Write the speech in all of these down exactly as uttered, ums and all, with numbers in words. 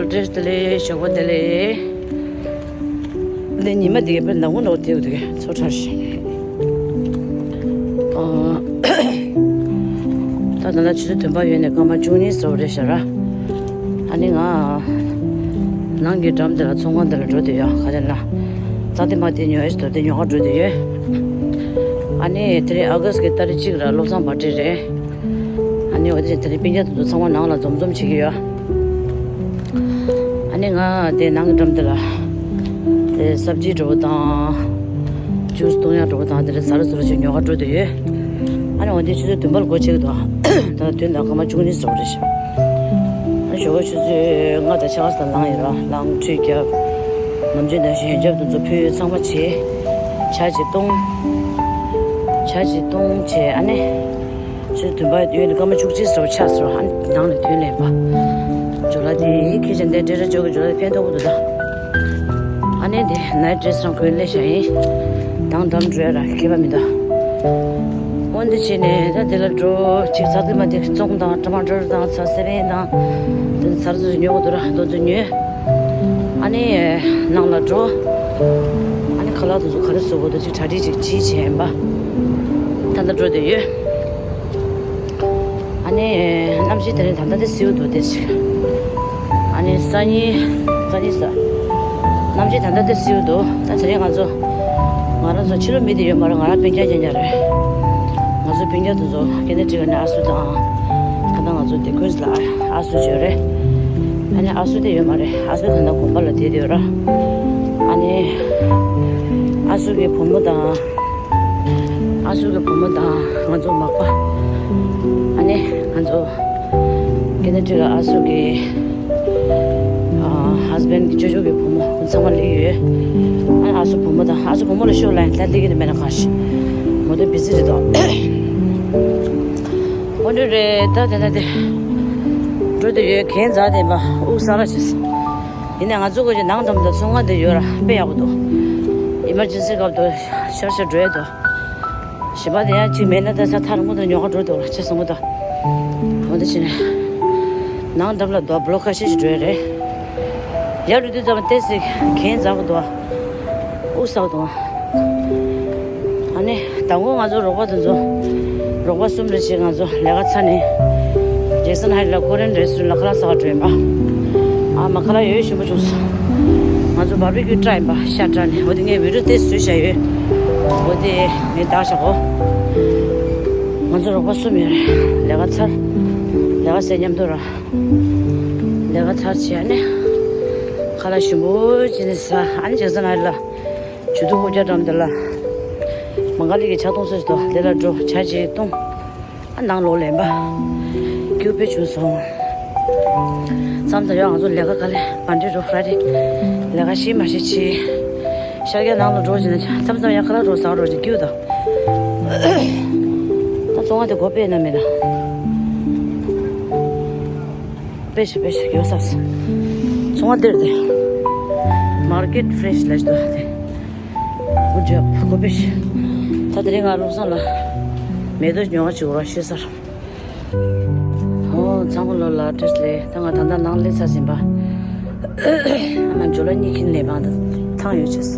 བཀྲ་ཤིས་བདེ་ལེགས། ཞོགས་པ་བདེ་ལེགས། འདི་ཉི་མ་འདི་གའི་དཔེ་ནག་པོ་ནག་པོ་དེ་འདུག་གས། ཚོ་ཁྲ་ཞིག་ད་ད་ལྟ་ཆུ་ཚོད་བདུན་པ་ཡོལ་ནས་སྐར་མ་བཅུ་གཉིས་ཙམ་རེད་ཤག་ར། ཨ་ནི་ང་ནང་གི་འགྲམ་དེ་ལ་ཚོང་ཁང་དེ་ལ་འགྲོ་འདོད་ཡོད། ག་རེ་ལབ་ན་རྩྭ་དེ་མ་དེ་ཉོ་ཡས་དོ་དེ་ཉོ་ག་འགྲོ་འདོད་ཡོད། ཨ་ནི་དེ་རིང་ཨ་ག་སི་གི་ཏ་རིག་གཅིག་ར་བློ་བཟང་བྷ་ཊི་རེད། ཨ་ནི་འོ་དེ་དེ་རིང་སྤུན་ཀྱག་དེ་ཚོ་ཚང་མ་ནང་ལ་འཛོམས་འཛོམས་བྱེད་ཀྱི་ཡོད། ཨ་ནི་ང་དེ་ནང་གི་འགྲམ་དེ་ལ་དེ་སབ་ཇི་འདྲ་པོ་དང་ཇུས་བཏུང་ཡག་འདྲ་པོ་དང་དེ་འདྲ་ཟ་ར་ཟ་ར་ཅིག་ཉོ་ག་འགྲོ་འདོད་ཡོད། ཨ་ནི་འོ་དེ་ཆུ་ཚོད་བདུན་པ་ལ་སྒོ་ཕྱེ་གི་འདུག་ད་ལྟ་དུས་ད་སྐར་མ་བཅུ་གཉིས་ཙམ་རེད་ཤག་ཨ་ནི་ཞོགས་པ་ཆུ་ཚོད་ལྔ་དང་ཕྱེད་ཀ་ཙམ་ལངས་ཡོད་ར། ལངས་ཁྲུས་བརྒྱབ། ནམ་རྒྱུན་ནང་བཞིན་ཡོན་ཆབ་དེ་ཚོ་ཕུལ། ཚང་མ་བྱས། ཇ་ཅིག་བཏུང་། ཇ་ཅིག་བཏུང་བྱས་ཨ་ནི། ཆུ་ཚོད་བདུན་པ་ཡོལ་ནས་སྐར་མ་བཅུ་གཅིག་ཙམ་ཆགས་སོང་། ཨ་ནི་ནང་ནས་ཐོན་ལེན་པ། ཇོ་ལ་དེ་ཁྱེད་ཅག་འདི་འདྲ་ཅོག་གི་ཇོ་ལ་དེ་ཕན་ཐོགས་པོ་འདུག་ད། ཨ་ནི་འདི་ནའི་ཊི་ཌེ་སི་རང་གོན་སླེབས་བཞག་ཡིན། དང་འགྲམ་འགྲོ་ཡ་ར་ཁྱད་པར་མི་འདུག་འོན་ཏེ་བྱས་ནས་ད་དེ་ལ་འགྲོ། ཅིག་ཚ་དེ་མ་དེ་བཙོང་དང་ཊ་མ་ཊར་དང་ཚ་སེ་བན་དང་། དེ་ཚ་རུ་ཚོ་ཉོ་དགོས་འདུག་ར། དེ་ཚོ་ཉོས། ཨ་ནི་ནང་ལ་འགྲོ། ཨ་ནི་ཁ་ལག་དེ་ཚོ་ག་རེ་བཟོ་དགོས་འདུག་ཅིག་གྲ་སྒྲིག་ཅིག་བྱེད་བྱས་ཡིན་པ། ད་ལྟ་འགྲོ་བསྡད་ཡོད། ཨ་ནི་གནམ་གཤིས་དེ་རིང་ད་ལྟ་དེ་བསིལ་པོ་འདུག་དེ་ཅིག་ཨ་ནི་སང་ཉིན་སང་ཉིན་ས་གནམ་གཤིས་ད་ལྟ་དེ་བསིལ་པོ་འདུག་ད་དེ་རིང་ང་ཚོ་ང་རང་ཚོ་ཕྱི་ལོགས་མི་དེ་ཡོད་མ་རེད། ང་རང་སྤུན་ཀྱག་རྐྱང་རྐྱང་རེད། ང་ཚོ་སྤུན་ཀྱག་དེ་ཚོ་ཀེ་ནེ་ཌི་ཀ་ནས་ཨ་སུ་དང་། ད་ལྟ་ང་ཚོ་དེ་ཀུན་སི་ལ་ཨ་སུ་ཡོད་རེད། ཨ་ནི་ཨ་སུ་དེ་ཡོད་མ་རེད། ཨ་སུ་ད་ལྟ་དགོན་པ་ལ་བསྡད་ཡོད་ར། ཨ་ནི་ཨ་སུ་གི་བུ་མོ་དང་། ཨ་སུ་གི་བུ་མོ་དང་ང་ཚོ་མག་པ། ཨ་ནི་ང་ཚོ་ཀེ་ནེ་ཌི་ཀ་ཨ་སུ་གི་ཨ་ཧ་སི་བྷེན་ཌི་གི་ཅོ་ཅོ་གི་བུ་མོ་ཚང་མ་སླེབས་ཡོད། ཨ་ནི་ཨ་སུ་བུ་མོ་དང་ཨ་སུ་བུ་མོ་ལ་ཤོག་ལ་ཡིན་ད་སླེབས་ཀྱི་རེད་མེད་ན་ག་ཤི། མོ་དེ་བི་ཟི་རེད་དོ། འོ་འདྲ་རེད། ད་དེ་ན་དེ་འགྲོ་དུ་ཡོད། གན་རྫ་དེ་མ་དབུགས་ས་ར་ཆེ། ཡིན་ནའི་ང་ཚོ་གོ་ཅི་ནང་འགྲམ་དུ་ཚོང་ཁང་དེ་ཡོད་ར་དཔེ་ཡག་པོ་འདུག་ཨི་མར་ཇེན་སི་སྐབས་དུ་ཤར་ཤར་འགྲོ་ཡ་འདུག་གཞན་པ་དེ་ཡང་ཅིག་མེད་ན་ད་ས་ཐག་རིང་པོ་དུ་ཉོ་ག་འགྲོ་འདུག་ལ་ཆེ་སོང་པོ་འདུག་འོ་འདི་ཕྱིན་ནས་ནང་འགྲམ་ལ་འདུག་བློ་ཁ་ཤས་ཤིག་འགྲོ་ཡ་རེད། ཡར་འགྲོ་དུས་ཙམ་ཏོག་ཙམ་གན་རྫ་པོ་འདུག་དབུགས་ས་པོ་འདུག་ཨ་ནི་དང་པོ་ང་ཚོ་རོགས་པ་དེ་ཚོ་རོགས་པ་གསུམ་རེ་བྱས་ང་ཚོ་ལས་ཀ་ཚར་ནས་ཇེག་སན་ཧའེ་ཊི་ལ་ཀོ་རེན་རེ་སི་ཊོ་རན་ཊི་ལ་ཁ་ལག་ཟ་བར་འགྲོ་ཡིན་པ། ཨ་མ་ཁ་ལག་ཡོད་ཞིམ་པོ་བྱུང་སོང་། ང་ཚོ་བར་བི་ཀྱུ་ཊ་ཡིན་པ་ཤ་ཊ་ནས་འོ་དེ་ངས་བི་ཌི་ཡོ་དེ་བཟོས་བཞག་ཡོད། འོ་དེ་ངས་བདག་བཞག་གོ་ང་ཚོ་རོགས་པ་གསུམ་ཡོད་རེད། ལས་ཀ་ཚར། ལས་ཀ་ཟེར་མཉམ་དུ་ར། ལས་ཀ་ཚར་བྱས་ནས་ཁ་ལག་ཞིམ་པོ་བྱས་ནས་ཟ། ཨ་ནི་ཇེག་སན་ཧའེ་ཊི་ལ། ཇུ་ཐུ་ཧུ་ཇ་འགྲམ་དེ་ལ། མ་ག་ལི་གི་ཇ་འཐུང་སྲོལ་ཞིག་འདུག་དེ་ལ་འགྲོ་ཇ་ཅིག་འཐུང་། ཨ་ནང་ལོག་ལེན་པ། ཀྱུ་དཔེ་བྱུང་སོང་། མཚམས་མཚམས་ཡང་ང་ཚོ་ལས་ཀ་ག་ལེ་མན་ཌེ་ཊུ་ཕ་རའེ་ཌེ། ལས་ཀ་ཤི་མ་ཤི་ཆི། ཤར་རྒྱག་ནང་ལ་འགྲོ་བྱས་ན་མཚམས་མཚམས་ཡང་ཁ་ལག་འགྲོ་ཟ་འགྲོ་ཅིག་ཀྱུ་དང་། ད་ཚོང་བ་དེ་སྒོ་ཕྱེ་ན་མེད་ན། དཔེ་ཤི་དཔེ་ཤི་ཡོད་ས་སོ། ཚོང་བ་འདིར་དེ། མར་ཀེ་ཊི་ཕེ་རེ་ཤི་ལ་ཞིག་འདུག་དེ། Good job. ཁོ་པེ་ཤི། ད་དེ་རིང་ང་བློ་བཟང་ལ་མེ་ཏོག་ཉོ་བ་བཅུག་རོགས་ཞེས་ཟེར། ཨོ་ཚང་མ་ལོ་ལ་བཀྲ་ཤིས་བདེ་ལེགས། ད་ང་ད་ལྟ་ནང་སླེབས་ཚར་ཟིན་པ། ཨ་མ་ཇོ་ལ་གཉིས་ཁྱིམ་ལས་པ་འདི་ཐང་ཡོད་ཅེས།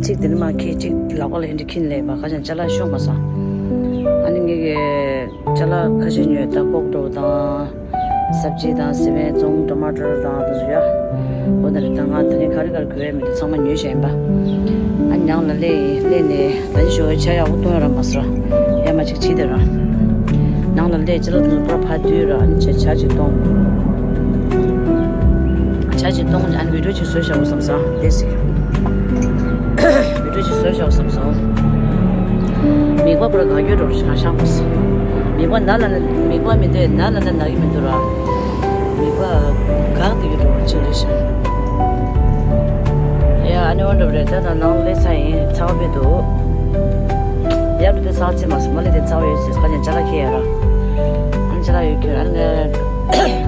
གཅིག་དེ་ནི་མ་ཁྱི་གཅིག་ལག་པ་ལ་ཧེ་འདྲི་ཁྱིམ་ལས་པ་ཁ་ཅང་ཅ་ལག་ཤོང་མ་སོང་། ཨ་ནི་ངེད་ཀྱི་ཅ་ལག་ཁ་ཤས་ཉོས། ད་ཀོག་ཀྲོ་དང་། སབ་ཇི་དང་སི་མེན་ཙོང་ཊ་མ་ཊར་དང་དེ་ཚོ་ཡ། འོ་ད་རེད། ད་ང་ད་ནི་ག་རེ་ག་རེ་དགོས་ཡ་མི་འདུག་ཚང་མ་ཉོས་བཞག་ཡིན་པ། ཨ་ནི་ནང་ལ་སླེབས་ཡིན། སླེབས་ནས་ད་ཅི་ཞོགས་ཆ་ཡག་པོ་བཏུང་ཡ་ར་མ་ཟེར་ར། ཡ་མ་ཅིག་བྱིས་དེ་ར། ནང་ལ་སླེབས་ཅི་ལ་དུ་པར་ཕ་དུས་ར། ཨ་ནི་ཆ་ཆ་ཅིག་བཏུང་། ཆ་ཅིག་བཏུང་། ཨ་ནི་བི་ཌིའོ་ཅིག་བཟོས་བཞག་འོ་བསམ་སོང་། དེ་སི། བི་ཌིའོ་ཅིག་བཟོས་བཞག་འོ་བསམ་སོང་། མིག་པ་པུ་ར་ག་རྒྱུ་འགྲོ་ཤ་ཤང་པོ་སི། མིག་པ་ན་ལ་ན་མིག་པ་མི་འདོད་ན་ལ་ན་ན་གི་མི་འདུག་ར། མིག་པ་འགག་དེ་གི་འགྲོ་བ་ཅིག་རེད་ཤག་ཡ་ཨ་ནི་འོ་འགྲོ་བ་རེད། ད་ད་ནང་སླེབས་ཚར་ཡིན། ཚ་བ་དཔེ་འདུག་ཡར་འགྲོ་དེ་ཚ་བ་ཚིག་མ་སོང་། མ་སླེབས་དེ་ཚ་བ་ཡོད་ཟེར། ཁ་ཉན་ཅ་ལག་ཁྱེར་ཡ་ར། ཨ་ནི་ཅ་ལག་ཡོད་ཁྱེར། ཨ་ནི་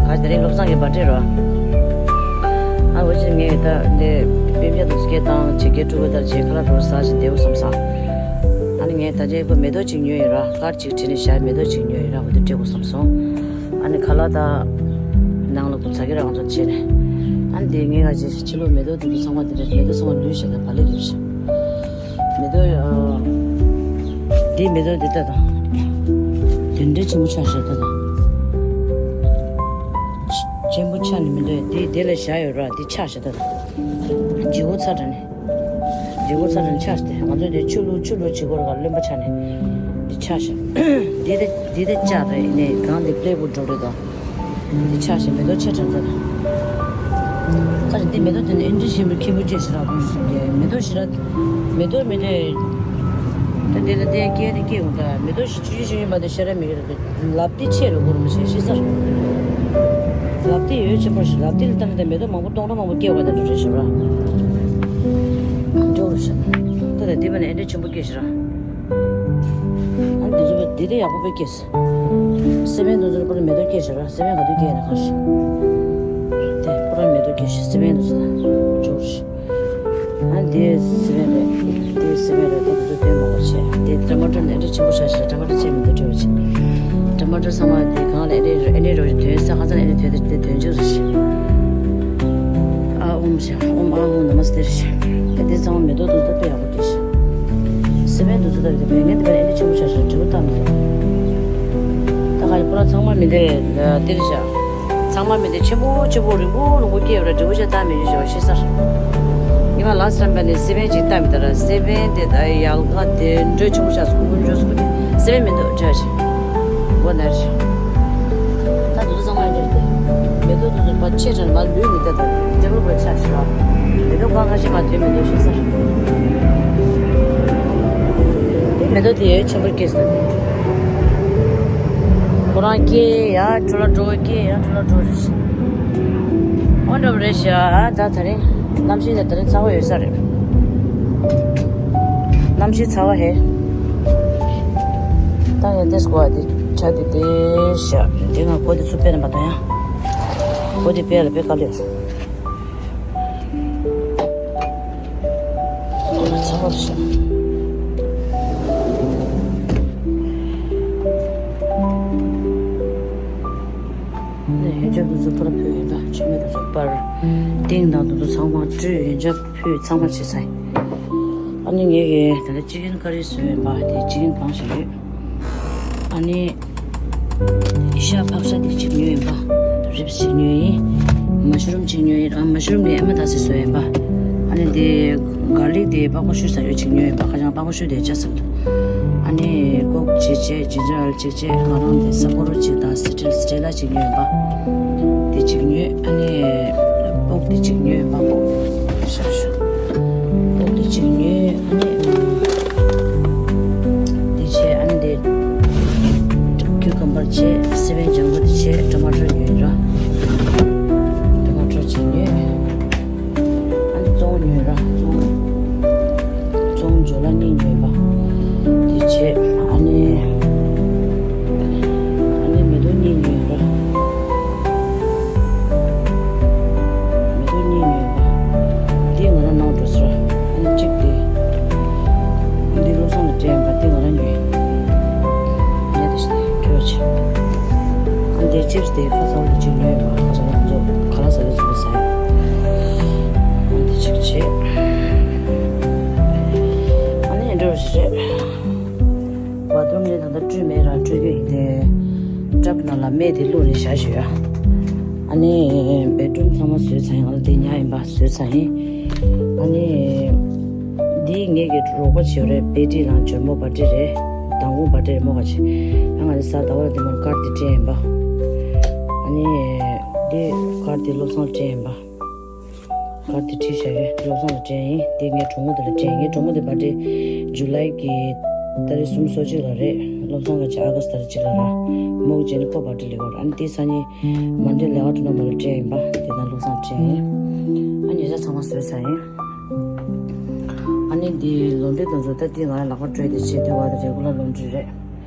ང་ག་དེ་རིང་བློ་བཟང་གི་བར་ཐི་ཌེ་ར། ཨ་འོ་ཅི་ངས་ད་འདི་པེ་མ་དུ་སྐད་བཏང་བྱེད་སྐད་ཕྲུ་གུ་ལྟར་བྱེད་ཁ་ལག་འགྲོ་ཟ་ཞིག་བསྡད་འོ་བསམ་སོང་། ཨ་ནི་ངས་ད་ཅི་ཁོ་མེ་ཏོག་ཅིག་ཉོས་ཡོད་ར། ཀར་ཅིག་བྲིས་ནས་བཞག་མེ་ཏོག་ཅིག་ཉོས་ཡོད་ར། འོ་དེ་སྤྲད་དགོས་བསམ་སོང་། ཨ་ནི་ཁ་ལག་ད་ནང་ལ་ཁོ་ཚ་གི་རང་ཚོ་བྱས་ནས། འདི་ངས་ང་ཅིག་ཕྱི་ལོགས་མེ་ཏོག་འདི་ཚོ་ཚང་མ་འདི་འདྲ། མེ་ཏོག་ཚང་མ་ལུས་བཞག་ད་བག་ལེབ་ལེབ་བཞག་མེ་ཏོག་ཨ། འདི་མེ་ཏོག་འདི་ལྟ་དང་། དེ་འདྲའི་ཆེན་པོ་ཆགས་བཞག་ད་དང་། ཆེན་པོ་ཆགས་ནི་མི་འདུག་འདི་དེ་ལ་བཞག་ཡོད་ར། འདི་ཆགས་བཞག་ད་དང་། ལྗིད་པོ་ཚ་དྲགས་ནི། ལྗིད་པོ་ཚ་དྲགས་ནི་ཆགས་ཏེ། ང་ཚོས་འདི་ཆུ་བླུགས་ཆུ་བླུགས་བྱེད་སྒོ་ར་ག་རློན་པ་ཆགས་ནི། འདི་ཆགས་བཞག་འདི་དེ་འདི་དེ་ལྕགས་རེད། ནས་གང་འདི་པླེ་བུ་འགྲོ་རེད་དང་། འདི་ཆགས་ཤིང་མེ་ཏོག་ཆེ་དྲགས་མཛད། ཁ་ཅིག་འདི་མེ་ཏོག་དེ་ནི་ཨེ་འདྲ་ཞིམ་པོ་ཁྱད་པར་ཅན་ཞིག་རག་པ་ཞིག་གསུངས་ཀྱི། མེ་ཏོག་ཞིག་ར། མེ་ཏོག་མེ་ཏོག་ད་འདི་ལ་བལྟས་སྐད་དེ་སྐད་འོང་ད། མེ་ཏོག་ཞིག་ཆུ་ཆུ་ཆུ་ཆུ་མ་དེ་ཤེས་ར་མི་གི་རེད་དེ། ལབ་དེ་ཆེ་རུ་གོར་མི་ཆེ་ཤེས་ས། ལབ་དེ་ཡོད་ཆེན་པོ་ཞིག་ལབ་དེ་ལ་བལྟས་ན་དེ་མེ་ཏོག་མང་པོ་སྟོང་ཕྲག་མང་པོ་སྐྱེ་བ་དེ་འདྲ་རེད་ཞུ་ར། འགྲོ་རུ་ཤ། ད་ད་འདི་མ་ནི་ཨེ་འདྲ་ཆེན་པོ་སྐྱེ་ཞིག་ར། ཨ་འདི་ཚོ་འདི་དེ་ཡག་པོ་དཔེ་སྐྱེས། སེ་བན་དུ་ཚོར་པོ་ར་མེ་ཏོག་སྐྱེས་ཤག་ར། སེ་བན་ག་དུས་སྐྱེས་ཡིན་ན་ག་ཤི། དེ་པོ་ར་མེ་ཏོག་སྐྱེས་ཤག་སེ་བན་དུ་ཚོ་ད་ཅོར་ཤི། ཨ་འདི་སེ་བན་རེད། འདི་སེ་བན་རེད། ད་དུ་ཚོ་དོན་མང་པོ་བྱས། འདི་ཊ་མ་ཊར་ནི་འདྲ་ཆེན་པོ་ཤ་ཤི། ཊ་མ་ཊར་ཆེ་མི་འདུག་བྲེ་བ་ཆེ། ཊ་མ་ཊར་ཚང་མ་འདི་གང་ལ་ཨེ་འདྲ་ཨེ་འདྲ་རོ་ཞིག་དོན་ས་ཁ་ཚང་ཨེ་འདྲ་དོན་དེ་དོན་ཅོར་ཤི། ཨ་ཨོམ་ཤ་ཨོམ་ཨ་ཨོམ་ན་མ་སྟེར་ཤི། ད་འདི་ཚང་མ་མེ་ཏོག་དུ་ད་དཔེ་ཡག་པོ། སེ་བན་དུ་ཚོ་ལྟ་བུ་དེ་བས་ངན་དེ་བས་ཨེ་འདྲ་ཆེན་པོ་ཆགས་ཤག་འབྲས་བུ་བཏང་མི་འདུག་ད་ག་རེ་ཁོ་རང་ཚང་མ་མི་འདྲ་སྟེར་ཤག་ཚང་མ་མི་འདྲ་ཆེན་པོ་ཆེན་པོ་རིང་པོ་རིང་པོ་སྐྱེས་པ་ར་འབྲས་བུ་ཆ་བཏང་མི་འདུག་ཞེས་པ་ཤེས་ཚར། ཉི་མ་ལ་སི་ཊ་ཊེམ་པ་ནས་སེ་བན་ཅིག་བཏང་མི་འདུག་ར། སེ་བན་དེ་ད་ཡལ་ག་དེ་འདྲ་ཆེན་པོ་ཆགས་སོང་། ཀུན་འཇོག་སུ་དེ་སེ་བན་མི་འདུག་བྲེ་ཤག་མགོ་ནར་ཤག་ད་དུ་ཚང་མ་འདྲ་སྟེ། མེ་ཏོག་དུ་ཚོ་པ་ཆེ་དྲགས་མ་ལུས་མི་ལྟ་དང་། ཏེ་བོ་པ་ཆགས་ཤིག་ར། མེ་ཏོག་ཁ་ཁ་ཤས་མ་ཐོན་མི་འདུག་ཤེས་ས། དེ་མེ་ཏོག་དེ་ཡོད་ཆེན་པོ་སྐྱེས་སོང་། ཁོ་རང་སྐྱེས་ཡ་འཕྲོ་ལ་འགྲོ། སྐྱེས་ཡ་འཕྲོ་ལ་འགྲོ་རེད་ཤག་འོ་འདྲ་བ་རེད་ཤག་ད་ད་རིང་གནམ་གཤིས་དེ་ད་རིང་ཚ་བ་ཡོད་ས་རེད། གནམ་གཤིས་ཚ་བ་ཧེ། ད་ཡ་དེ་སྐོར་དེ་ཆ་དེ་དེ་ཤག་དེ་ང་གོ་དེ་ཚུར་སྤེལ་ན་མ་གཏོང་ཡ། གོ་དེ་སྤེལ་ལ་སྤེལ་དཀའ་ལས། ཚ་བ་ཤག་ནས་ཡོན་ཆབ་དུ་ཚོ་པར་ཕུལ་ཡོད་ད། ཆུ་མེད་དུ་ཚོ་པར། ཏིང་དང་དུ་ཚོ་ཚང་མ་བཀྲུས། ཡོན་ཆབ་ཕུལ་ཚང་མ་བྱས་ཚར། ཨ་ནི་ངས་ཀྱི་ད་ལྟ་ཅི་ཀན་ཀ་རི་བཟོས་ཡོད་པ་དེ་ཅི་ཀན་གང་ཞིག་ཡོད། ཨ་ནི་ཨི་ཤ་ཕག་ཤ་དེ་གཅིག་ཉོས་ཡིན་པ། རིབ་གཅིག་ཉོས་ཡིན། མ་ཤུ་རུམ་གཅིག་ཉོས་ཡིན། ཨ་མ་ཤུ་རུམ་ནི་ཨེ་མ་ད་སི་བཟོས་ཡིན་པ། ཨ་ནི་དེ་གར་ལིག་དེ་པགས་པ་བཤུས་ས་ཡོད་གཅིག་ཉོས་ཡིན་པ། ཁ་བྱང་པགས་པ་བཤུས་དེ་ཅག་ཟེར་འདུག་ཨ་ནི་ཀོག་གཅིག་བྱས། ཇིན་ཇར་ཨེལ་གཅིག་བྱས། ང་རང་དེ་ས་ཀོ་རོ་གཅིག་དང་སི་ཏྲེ་ལ་སི་ཏྲེ་ལ་གཅིག་ཉོས་ཡིན་པ། དེ་གཅིག་ཉོས། ཨ་ནི་པོག་དེ་གཅིག་ཉོས་ཡིན་པ། པོག་ཤ་ཤ། པོག་དེ་གཅིག་ཉོས། ཨ་ནི་དེ་བྱས། ཨ་ནི་དེ་ཀིའུ་ཀམ་བར་བྱས། སི་པན་ལྗང་ཁུ་དེ་བྱས། ཊ་མ་ཊར་ཉོས་ར། ཊ་མ་ཊར་གཅིག་ཉོས། ཨ་ནི་བཙོང་ཉོས་ར། བཙོང་བཙོང་ཇོ་ལ་གཉིས་ཉོས་པ། དེ་བྱས། ཨ་ནི་ཨ་ནི་མེ་ཏོག་གཉིས་ཉོས་ར། མེ་ཏོག་གཉིས་ཉོས་པ། འདི་ང་རང་ནང་འགྲོ་ཟེར། ཨ་ནི་གཅིག་དེ། འདི་བློ་བཟང་ལ་སྤྲད་ཡིན་པ། འདི་ང་རང་ཉོས། ངས་དེ་ཞིག་ཁྱོད་ཆེ། ཨ་ནི་དེ་ཅིབ་སི་དེ་ཁ་སང་ལ་གཅིག་ཉོས་ཡིན་པ། ཁ་སང་ལ་ང་ཚོ་ཁ་ལག་ཟ་ལེ་ཚོ་ལ་ཟ་ཡ། ཨ་ནི་དེ་གཅིག་བྱས། ཨ་ནི་འགྲོ་ཞིག་རེད། བ་ཐུམ་ནི་ད་ལྟ་བཀྲུས་མེད་ར། བཀྲུ་རྒྱུ་ཡིན་ཏེ། ཊབ་ནང་ལ་སྨན་དེ་བླུགས་ནས་བཞག་ཞུ་ཡ། ཨ་ནི་བེད་རུམ་ཚང་མ་བཟོས་ཚར་ཡིན། ང་ལ་དེ་ཉར་ཡིན་པ། བཟོས་ཚར་ཡིན། ཨ་ནི་འདི་ངེད་ཀྱི་རོགས་པ་བྱེད་རེད། བེ་ཏི་ལང་ཇོ་མོ་བ་ཏི་རེད། མདང་དགོང་བ་ཏི་རེད་མོ་ག་ཆེ། ཡང་ང་རེ་གཟའ་ཟླ་བ་ལ་དེ་མོར་ཀར་དེ་སྤྲད་ཡིན་པ། ཨ་ནི་འདི་ཀར་དེ་བློ་བཟང་སྤྲད་ཡིན་པ། ཁར་དེ་བྲིས་བཞག་ཡོད། བློ་བཟང་ལ་སྤྲད་ཡིན། དེ་ངའི་གྲོགས་མོ་དེ་ལ་སྤྲད་ཡིན། ངའི་གྲོགས་མོ་དེ་བར་ཐི་ཌེ་ཇུ་ལའི་གི་ཏ་རིག་སུམ་ཅུ་སོ་གཅིག་ལ་རེད། བློ་བཟང་གི་ཨ་ག་སི་ཏ་རིག་གཅིག་ལ་ར། མོ་གི་རྗེས་ནས་ཁོ་བར་ཐི་ཌེ་ལས་ཀ་ར། ཨ་ནི་དེ་སང་ཉིན་མན་ཌེ་ལས་ཀ་གྲུ་ན་མ་ལ་སྤྲད་ཡིན་པ། དེ་དང་བློ་བཟང་སྤྲད་ཡིན། ཨ་ཉེ་ཆར་ཚང་མ་བཟོས་ཚར་ཡིན། ཨ་ནི་འདི་ལོན་ཌི་དེ་ཚོ་ད་དེ་ང་ལ་ལག་པ་སྤྲོད་དེ་བྱེད་དུས་བ་དེ་རེ་གུ་ལར་ལོན་ཌི་རེད།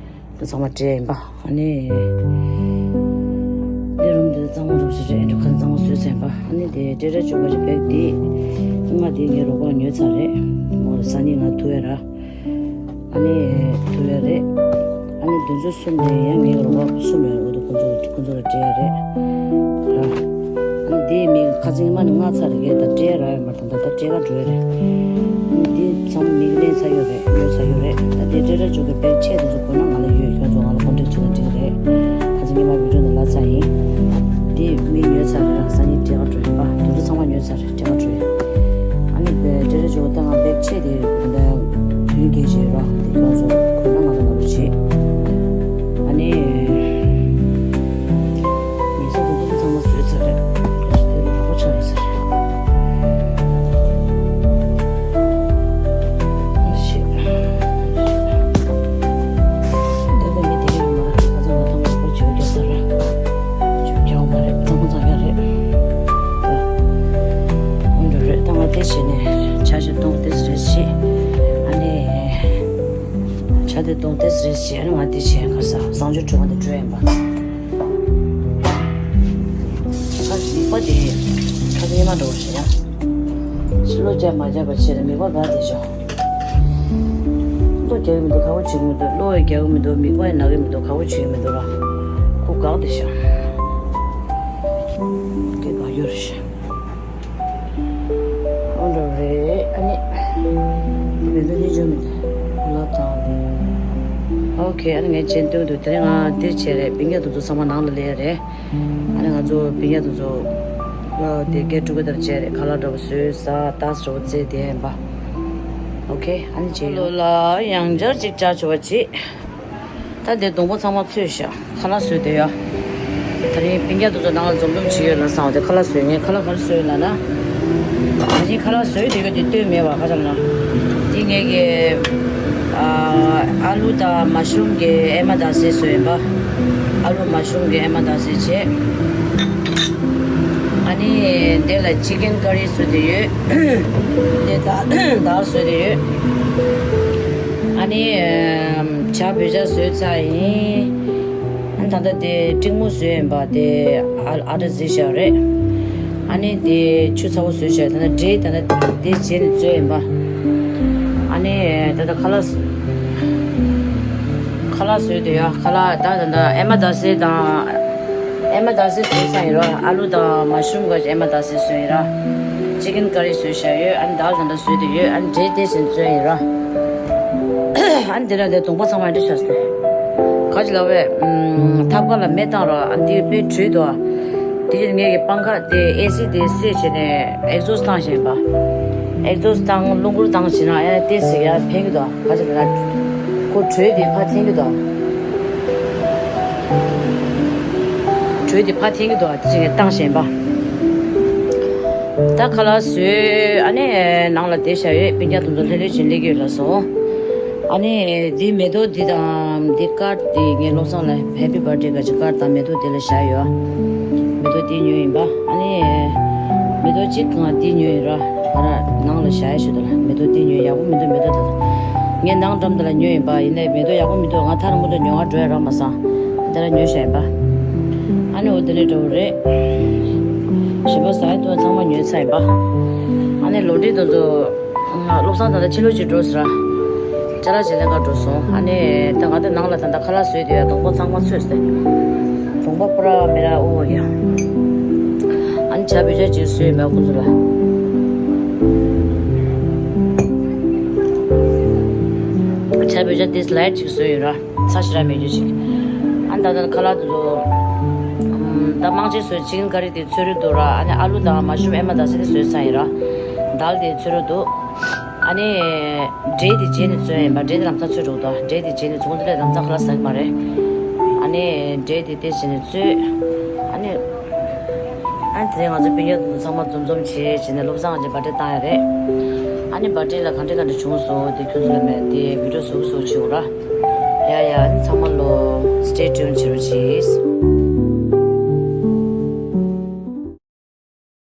དེ་ཚང་མ་སྤྲད་ཡིན་པ། ཨ་ནི་འདི་རུམ་འདི་གཙང་མ་རུམ་ཞིག་རེད། འགྲོ་ཁང་གཙང་མ་བཟོས་ཚར་ཡིན་པ། ཨ་ནི་དེ་སྤྲད་ར་བཅུག་པ་ཞིག་བེག་དེ་ཉི་མ་དེ་ངའི་རོགས་པ་ཉོས་ཚར་རེད། མོ་ལ་སང་ཉིན་ང་ཐུག་ཡ་ར། ཨ་ནི་ཐུག་ཡ་རེད། ཨ་ནི་དུས་ཚོད་གསུམ་དེ་ཡང་ངའི་རོགས་པ་གསུམ་ཡོད་རེད། འོ་དེ་ཁོང་ཚོ་ཁོང་ཚོ་ལ་སྤྲད་ཡ་རེད་ར། ཨ་ནི་ དེའི་མིང་ཁ་སང་ཉི་མ་ནས་མངགས་ཚར་རེད། ད་སྤྲད་རག་ཡོད་མ་རེད། ད་ད་སྤྲད་ག་འགྲོ་ཡ་རེད། དེ་ཚང་མ་མིང་ལེན་ཚར་ཡོད་རེད། ཉོས་ཚར་ཡོད་རེད། ད་དེ་སྤྲད་ར་ཅོ་གི་བེག་ཆེ་དེ་ཚོ་དགོས་ན་ང་ལ་ཡོད། ཁྱོད་ཚོ་ང་ལ་ཀོན་ཊེག་བྱེད་ན་འགྲིག་གི་རེད། ཁ་སང་ཉི་མ་བི་ཌིའོ་ནང་ལབ་ཚར་ཡིན། དེ་མིང་ཉོས་ཚར་རེད། རང་སང་ཉིན་སྤྲད་ག་འགྲོ་ཡིན་པ། དེ་ཚོ་ཚང་མ་ཉོས་ཚར་རེད། སྤྲད་ག་འགྲོ་ཡིན། ཨ་ནི་བེ་སྤྲད་ར་ཅོ་གི་ད་ང་བེག་ཆེ་དེ་ད་དོན་རྐྱེན་བྱེད་ར། དེ་ཁྱོད་ཚོ་དགོས་ན་ང་ལ་ལབ་རོགས་བྱེད། ཨ་ནི། ཉལ་ས་དེ་ཚོ་ཚང་མ་བཟོས་ཚར་རེད། དེ་ལ་ཁོ་ཆགས་ཡོད་ས་རེད། ཨ་ཤེས། འདི་ལ་མི་དེ་ཡོད་མ་རེད། ཁ་སང་ང་ཐང་མ་ཁོ་བྱེད་རྒྱག་ས་རེད། བྱེད་རྒྱག་མ་རེད། ཚང་མ་ཚང་ཡ་རེད། ད་འོན་འགྲོ་རེད། ད་ང་དེ་བྱས་ནས་ཇ་ཞིག་འཐུང་། དེ་རེད་བྱེད། ཨ་ནི། ཇ་དེ་འཐུང་། དེ་རེད་བྱེད། ཨ་ནི་ང་དེ་བྱས་ཁ་ས་བཟང་སྤྱོད་གྲོལ་བ་དེ་འགྲོ་ཡིན་པ། ཁ་མིག་པ་དེ་ཁ་སྙན་མ་འགྲོ་བ་ཞིག་ཡ། ཕྱི་ལོ་བརྒྱབ་མ་བརྒྱབ་པ་བྱས་ནས་མིག་པ་འགག་བསྡད་ཤག་གློ་རྒྱག་གི་མི་འདུག་ཁ་པོ་བྱེད་ཀྱི་མི་འདུག་གློ་ཡང་རྒྱག་གི་མི་འདུག་མིག་པ་ཡང་ན་གི་མི་འདུག་ཁ་པོ་བྱེད་ཀྱི་མི་འདུག་ར། ཁོ་འགག་བསྡད་ཤག་སྐད་འགག་ཡོད་རེད་ཤག་འོ་འདྲ་རེད། ཨ་ནི། མི་འདུག་གཉིས་བཅུ་མི་འདུག་ལབ་དང་། ཨོ་ཁེ། ཨ་ནི་ངས་བྱེད་འདོད་འདུག་དེ་རིང་ང་འདིར་བྱས་རེད། སྤུན་ཀྱག་དེ་ཚོ་ཚང་མ་ནང་ལ་སླེབས་ཡ་རེད། ཨ་ནི་ང་ཚོ་སྤུན་ཀྱག་དེ་ཚོ་དེ་གའི་ཕྲུ་གུ་དེར་བྱས་རེད། ཁ་ལག་འདྲ་པོ་བཟོས། ཟ་ཏག་ཏག་འདྲ་པོ་རྩེ་བསྡད་ཡིན་པ། ཨོ་ཁེ། ཨ་ནི་བྱས་ཡོང་། ལོ་ལ་ཡང་བསྐྱར་ཅིག་བཅར་ཆོག་པ་བྱེད། ད་འདི་གདོང་པ་ཚང་མ་ཚོས་ཤག་ཁ་ལག་བཟོས་བསྡད་ཡོད། དེ་རིང་སྤུན་ཀྱག་དེ་ཚོ་ནང་ལ་འཛོམས་འཛོམས་བྱེད་ཡོད་ལ་བསམ་པ་དེ་ཁ་ལག་བཟོས། ངས་ཁ་ལག་ག་རེ་བཟོས་ཡོད་ལབ་ན། ད་ཅིག་ཁ་ལག་བཟོས་བསྡད་ཡོད་དེ་སྟོན་མེད་པ། ཁ་ཆག་ན། འདི་ངས་ཀྱི་ཨ་ཨ་ལུ་དང་མ་ཤུམ་གྱི་ཨེ་མ་དག་ཟས་བཟོས་ཡིན་པ། ཨ་ལུ་མ་ཤུམ་གྱི་ཨེ་མ་དག་ཟས་བྱས། ཨ་ནི་དེ་ལ་ཅི་ཀན་ཀ་རི་བཟོས་བསྡད་ཡོད། དེ་དག་དག་བཟོས་བསྡད་ཡོད། ཨ་ནི་ཇ་བོད་ཇ་བཟོས་ཚར་ཡིན། ཨ་ནི་ད་ལྟ་དེ་ཀྲིག་མོ་བཟོས་ཡིན་པ་དེ་ཨ་ཨ་ཏྲ་བཟོས་བཞག་རེད། ཨ་ནི་དེ་ཆུ་ཚ་པོ་བཟོས་བཞག་ད་ལྟ་འབྲས་ད་ལྟ་དེ་རྗེས་ནས་བཟོས་ཡིན་པ། ཨ་ནི་ད་ལྟ་ཁ་ལག་ཁ་ལག་བཟོས་བསྡད་ཡོད། ཁ་ལག་ད་ད་ལྟ་ཨེ་མ་དག་ཟས་དང་། ཨེ་མ་དག་ཟས་བཟོས་ཚར་ཡིན་རོ། ཨ་ལུ་དང་མ་ཤུམ་ག་ཅིག་ཨེ་མ་དག་ཟས་བཟོས་ཡིན་ར། ཅི་ཀན་ཀ་རི་བཟོས་བཞག་ཡོད། ཨ་ནི་དག་ད་ལྟ་བཟོས་བསྡད་ཡོད། ཨ་ནི་འབྲས་དེ་བཞིན་བཟོས་ཡིན་ར། ཨ་ནི་དེ་ལ་དེ་གདོང་པ་ཚང་མ་འདྲི་ཆགས་སོང་། ག་ཅི་ལབ་པས། ཨམ། ཐབ་ཀ་ལ་མེ་བཏང་རོགས། ཨ་འདི་དཔེ་དྲོད་འདུག་དེ་ཡིན་ངེད་ཀྱི་པང་ཁ་དེ་ཨེ་སི་དེ་སེ་བྱས་ནས་ཨེག་ཛོ་སི་བཏང་བཞིན་པ། ཨེག་ཛོ་སི་བཏང་། རླུང་འཁོར་བཏང་བྱས་ན་ཨེ་ཏེ་ཟེར་ཡ་ཕན་གྱི་འདུག་ག་ཅི་ལབ་ན། ཁོ་དྲོད་དེ་ཕར་འཐེན་གྱི་འདུག་དྲོད་དེ་ཕར་འཐེན་གྱི་འདུག་དེ་བྱས་ནས་བཏང་བཞིན་པ། ད་ཁ་ལག་བཟོས། ཨ་ནི་ནང་ལ་བསྡད་བཞག་ཡོད། སྤུན་ཀྱག་དེ་ཚོ་ལྷོད་ལྷོད་བྱས་སླེབས་ཀྱི་ཡོད་ལབ་སོང་། ཨ་ནི་འདི་མེ་ཏོག་འདི་དང་འདི་ཀར་འདི་ངས་བློ་བཟང་ལ་ཧེ་པི་བར་ཐ་ཌེ་ག་ཅིག་ཀར་དང་མེ་ཏོག་འདི་ལ་བཞག་ཡོད། མེ་ཏོག་འདི་ཉོས་ཡིན་པ། ཨ་ནི་མེ་ཏོག་གཅིག་ང་འདི་ཉོས་ཡིན་ར། ང་ར་ནང་ལ་བཞག་ཡ་ཞུ་དོ་ལ། མེ་ཏོག་འདི་ཉོས་ཡག་པོ་མི་འདུག་མེ་ཏོག་འདི་ལ། ངས་ནང་འགྲམ་འདི་ལ་ཉོས་ཡིན་པ། ཡིན་ནའི་མེ་ཏོག་ཡག་པོ་མི་འདུག་ང་ཐག་རིང་པོ་འདྲ་ཉོ་ག་འགྲོ་ཡ་རག་མ་སོང་། འདི་ལ་ཉོས་བཞག་ཡིན་པ། ཨ་ནི་འོ་དེ་ལས་འགྲོ་བ་རེད། གཞན་པ་ཟ་ཡ་འཐུང་ཡ་ཚང་མ་ཉོས་ཚར་ཡིན་པ། ཨ་ནི་ལོ་འདྲི་དེ་ཚོ། ང་བློ་བཟང་ད་ལྟ་ཕྱི་ལོགས་ཅིག་འགྲོ་ཟེར། ཅ་ལག་ཅིག་ལེན་ག་འགྲོ་སོང་། ཨ་ནི་ད་ང་ད་ནང་ལ་ད་ལྟ་ཁ་ལག་བཟོས་བསྡད་ཡ། གདོང་པ་ཚང་མ་ཚོས་ཏེ། གདོང་པ་པུ་ར་མེ་ར་ཨོ་ཡ། ཨ་ནི་ཇ་བོད་ཇ་ཅིག་བཟོས་ཡོད་མེད་ཁོང་ཚོ་ལ། ཇ་བོད་ཇ་དེ་སི་ལའེ་ཊི་ཅིག་བཟོས་ཡོད་ར། ཚྭ་ཞེ་དྲག་མེད་རྒྱུ་ཞིག་ཨ་ནི་ད་ལྟ་ཁ་ལག་དེ་ཚོ། ཨམ། ད་མང་ཆེ་བཟོས་ཅི་ཀན་ཀ་རི་དེ་ཚོས་རེད་འདུག་ར། ཨ་ནི་ཨ་ལུ་དང་མ་ཤུམ་ཨེ་མ་དག་ཟས་དེ་བཟོས་ཚར་ཡིན་ར། དལ་དེ་ཚོས་རེད་འདུག་ཨ་ནི་འབྲས་དེ་རྗེས་ནས་བཟོས་ཡིན་པ། འབྲས་དེ་ལམ་སང་ཚོས་འགྲོ་འདུག་འབྲས་དེ་རྗེས་ནས་ཚོ་ཁོང་ཚོ་ལས་ལམ་སང་ཁ་ལག་ཟ་གི་མ་རེད། ཨ་ནི་འབྲས་དེ་དེ་བྱས་ནས་ཚོས། ཨ་ནི། ཨ་ནི་དེ་རིང་ང་ཚོ་སྤུན་ཀྱག་དེ་ཚོ་ཚང་མ་འཛོམས་འཛོམས་བྱས་བྱས་ནས་བློ་བཟང་ང་ཚོའི་བར་ཐི་ཌེ་བཏང་ཡ་རེད། ཨ་ནི་བར་ཐི་ཌེ་ལ་གང་འདྲ་གང་འདྲ་བྱུང་སོང་དེ་ཁྱོད་ཚོ་ལ་མེད་དེ་བི་ཌི་ཡོ་བཟོ་གི་བཟོ་གི་བྱེད་འོ་ར། ཡ་ཡ། ཨ་ནི་ཚང་མ་ལོ་སི་ཊེ་ཊིའུན་བྱེད་རོགས་གྱིས།